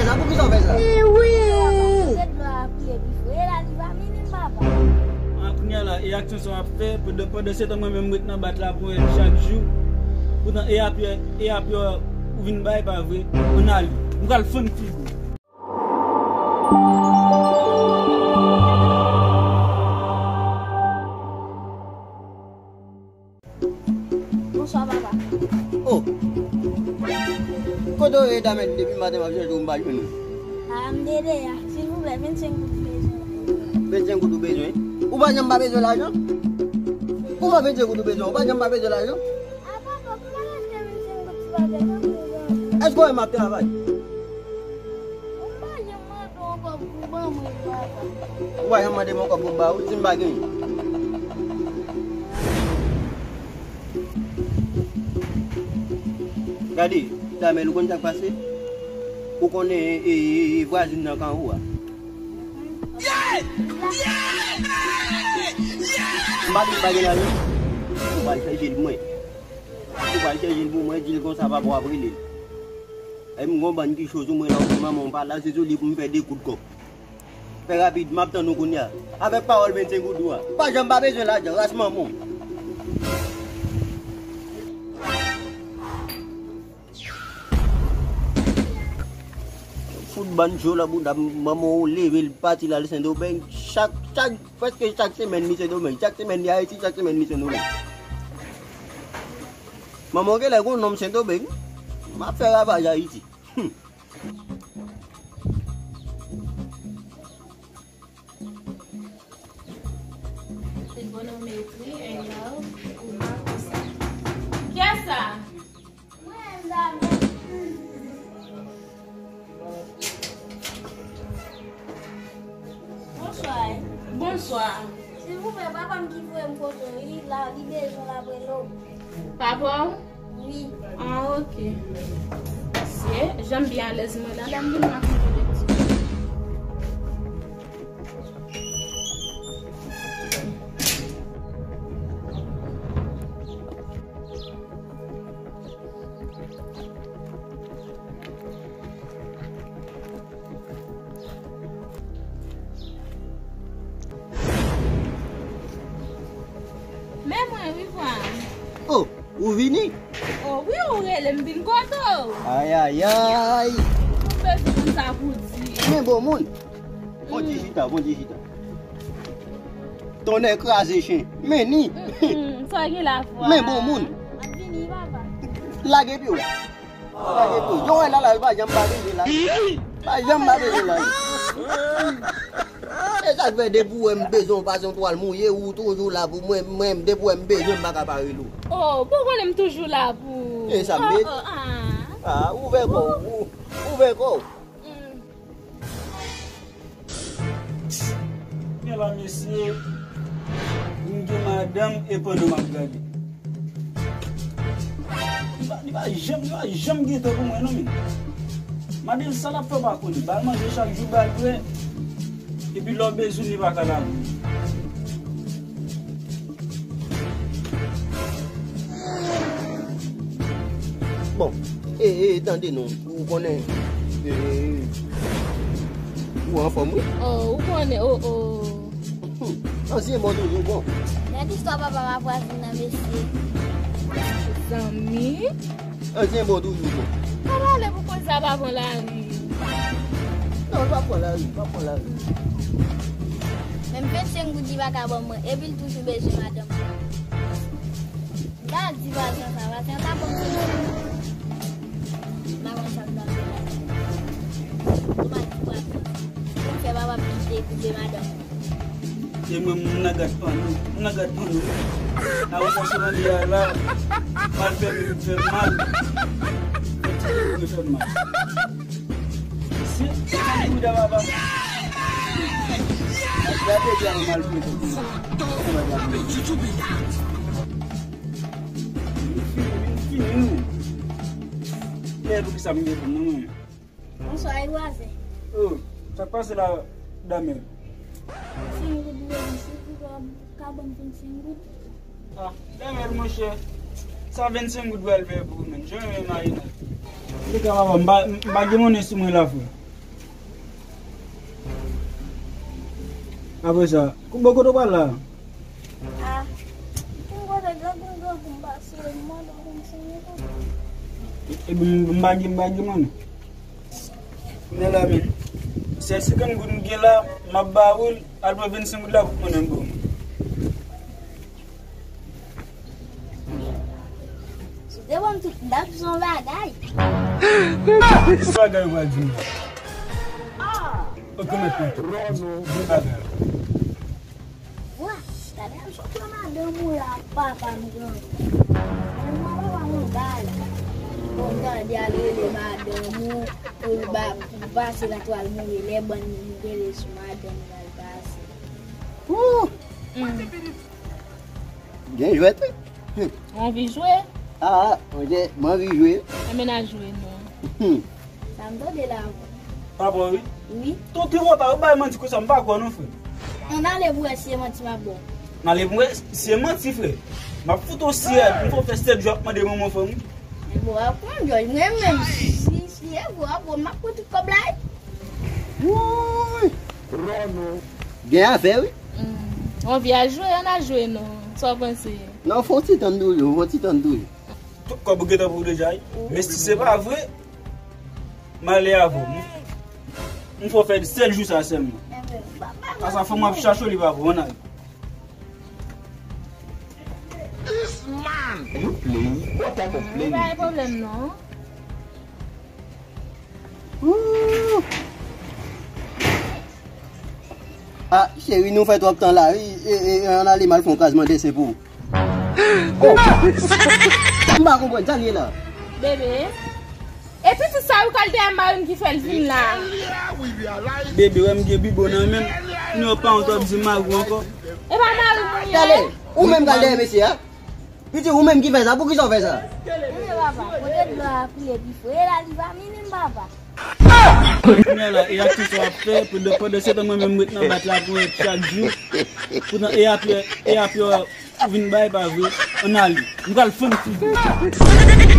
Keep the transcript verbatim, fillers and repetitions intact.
Sa pou ki sa w fè sa? Wi. Ret dlo a ap kouye pi fre la, li pa vini, papa. An, kounye a la, e aksyon sa w ap fè, pandan, pandan se tan mwen menm m ret nan bat la pou wè chak jou. Poutan, e apre, e apre, ou vin bay, pa vre? Ann ale. M pral fann figi w. Bonswa, papa. Oh! Kote w ye, Damèl? Depi maten m ap chèche w, m pa jwenn ou. Ah, m deyò a. Silvouplè, vennsenk goud m bezwen. Vennsenk goud ou bezwen? Ou pa janm pa bezwen lajan? Kouman vennsenk goud ou bezwen? Ou pa janm pa bezwen lajan? Ah, papa, pou m al achte vennsenk goud ti bagay nan bezwen. Èske w wè m ap travay? Ou pa janm mande yon kòb pou ban mwen, papa. Ou pa janm mande m yon kòb pou m ba ou, si m pa genyen. Gade, Damèl, ou konn sa k pase? Ou konnen, e, e, e, vwazin nan k anwo a. M pa di l pa gen lajan. Ou pral chèche l pou mwen. Ou pral chèche l pou mwen, di l konsa papa w ap rele l. E m gon bann ti cho sou mwen la, ou di manman w pa la, se sou li pou m fè de kout kòb. Fè rapid, m ap tann ou kounye a. Avèk pawòl vennsenk goud ou a. Pa janm pa bezwen lajan, ras manman w. Fout bann cho nan bouda m, manman w leve l pati l al Sendomeng. Chak, chak, prèske chak semèn li Sendomeng. Chak semèn li Ayiti, chak semèn li Sendomeng. Manman w genlè gon nonm Sendomeng. M ap fè ravaj Ayiti. Hmm. Trigonometri, angle, ou pa konsa. Kiyès sa? Mwen menm. Bonswa. Bonswa. Silvouplè, papa m ki voye m kote w, li la, li bezwen w, l ap rele w. Papa w? Wi. Ah, ok. Se, jan m byen alèz mwen la, la m vin rakonte de ti. Men mwen, wi, vwa. Oh, ou vini? Oh, wi, ou rele m vin kote w. Ay, ay, ay. Ou bezwen konn sa pou di. Men bon moun. Bon ti chita, bon ti chita. Tonnè kraze chen. Men ni. Mm, mm, sa gen la vwa. Men bon moun. M ap vini, papa. Lage pye w. Lage pye w. Yo wè la, la, l pa janm pa vini la. Pa janm pa vini la. E sa k fè depi w wè m bezwen w pase yon twal mouye, ou toujou la pou mwen, mwen, depi w wè m bezwen, m pa ka pa rele w. Oh, bon, konnen m toujou la pou ou. E sa m ye. Oh, oh, ah. Ah, ouvè kò w, ou, ouvè kò w. Mm. Gen la, mesye, m gen madanm e pandan m ap gade. Li pa, li pa janm, li pa janm gen tan pou mwen, non, men. Madanm sa l ap fè, pa konnen. Ba l manje chak jou, ba l bwè. Epi lè w bezwen, li pa ka lave. Bon, e, e, tande non, ou konnen, e, ou anfòm, wi. Oh, ou konnen, oh, oh. Hmm, ansyen bon toujou bon. Gad istwa papa m ap vwazin nan, mesye. Zanmi. Ansyen bon toujou bon. Pa pale pou koze a pa pran lari. Non, l pa pran lari, l pa pran lari. Menm vennsenk goud li pa ka ban mwen, epi l toujou bezwen madanm. M ta di vwazen sa, vwazen an ta ban m vennsenk goud. M pa konn sa m ta fè la. M a di vwazen sa. Pou m fè papa m kite koupe madanm. E mwen, m nan gad panno. M nan gad panno. A ou pase nan li a la. Mal fè m, fè m mal. Fè ti moun fè m mal. Si, si, si, bouda papa. Gade, gade, mal fè m. M fini, m fini, wi. Men poukisa m gen pou mwen? Bonswa, e vwazen. Oh, sa k pase la, Damèl? Senk goud mwen, si ou ka ban m vennsenk goud. Ah, Damèl, monchè, sa vennsenk goud pral fè pou ou menm? Jan w renmen Marina. Li ka papa, m pa, m pa gen monnen sou mwen la, frè. Apre sa, kou-, bò kote w pral la? Ah, m kote grangou, grangou m pase, m mande w vin siyen tou. Epi m, m pa gen, m pa gen manmi. Men la, men, sèl senkant goud m gen la, m ap ba ou l, al pran vennsenk goud la pou w konnen m ba w. Si w te ban m tout, m t ap di w yon bagay. Ki bagay ou pral di m la? Ou konnet mwen tou. Di bagay. Wa, gade al sot pran madanm ou la, papa m gran. Mwen papa m anba la. Bon, gade al rele madanm ou, pou l ba, pou l pase la, pou al mouri lè bann moun rele sou madanm ou al pase. Wouh! Gen jwèt, wi. Hmm. Ou anvi jwe? Ah, mwen te, mwen anvi jwe. Enben n a jwe non. Hmm. Sa m tande la. Papa, wi. Wi. Ton tripotay, ou bay manti konsa, m pa kwè non, frè. Ann ale pou wè si se manti m ap ba w. N ale pou wè si se manti, frè. M ap fout ou siyèl, m fè w fè sèt jou ap mande manman w fè m. Bon, ap pran jòj, mwen menm, si, si e vre, ap bon, m ap pran tout kòb la, wi. Wouy! Gen afè, wi. Hmm. Ou anvi al jwe, ann al jwe non. Sa w panse? Non, fè yon ti tann toujou, fè yon ti tann toujou. Tout kòb ou gentan pou deja, wi. Men si se pa vre, m ale avè w. M fè w fè sèt jou sa sèlman. Asa fò m ap chache w, li pa pou ann al. This man! You play? What type of play is this? Pa gen pwoblèm non. Ooh. Ah, cheri, nou fè twòp tan la, wi. E, e, ann ale m al fè yon krazman desen pou ou. Oh. M pa konprann, sa l ye la? Bebe. E pitit sa yo kal dèyè mari m ki fè l vin la. Bebe, wè m gen bibo nan men m. Kounya w pa wont w ap di mari w ankò. E pa mari m ou ye? Tande, ou menm kal dèyè mesye a? Piti, ou menm ki fè sa, poukisa w fè sa? Tande papa, kote dlo a koule pi fre la, li pa minim papa. Kounya la, e ak tout sa w ap fè, pandan, pandan se tan mwen menm m ret nan bat la pou chak jou. Poutan e apre, e apre w vin bay pa vre. Ann ale. M pral fann figi w.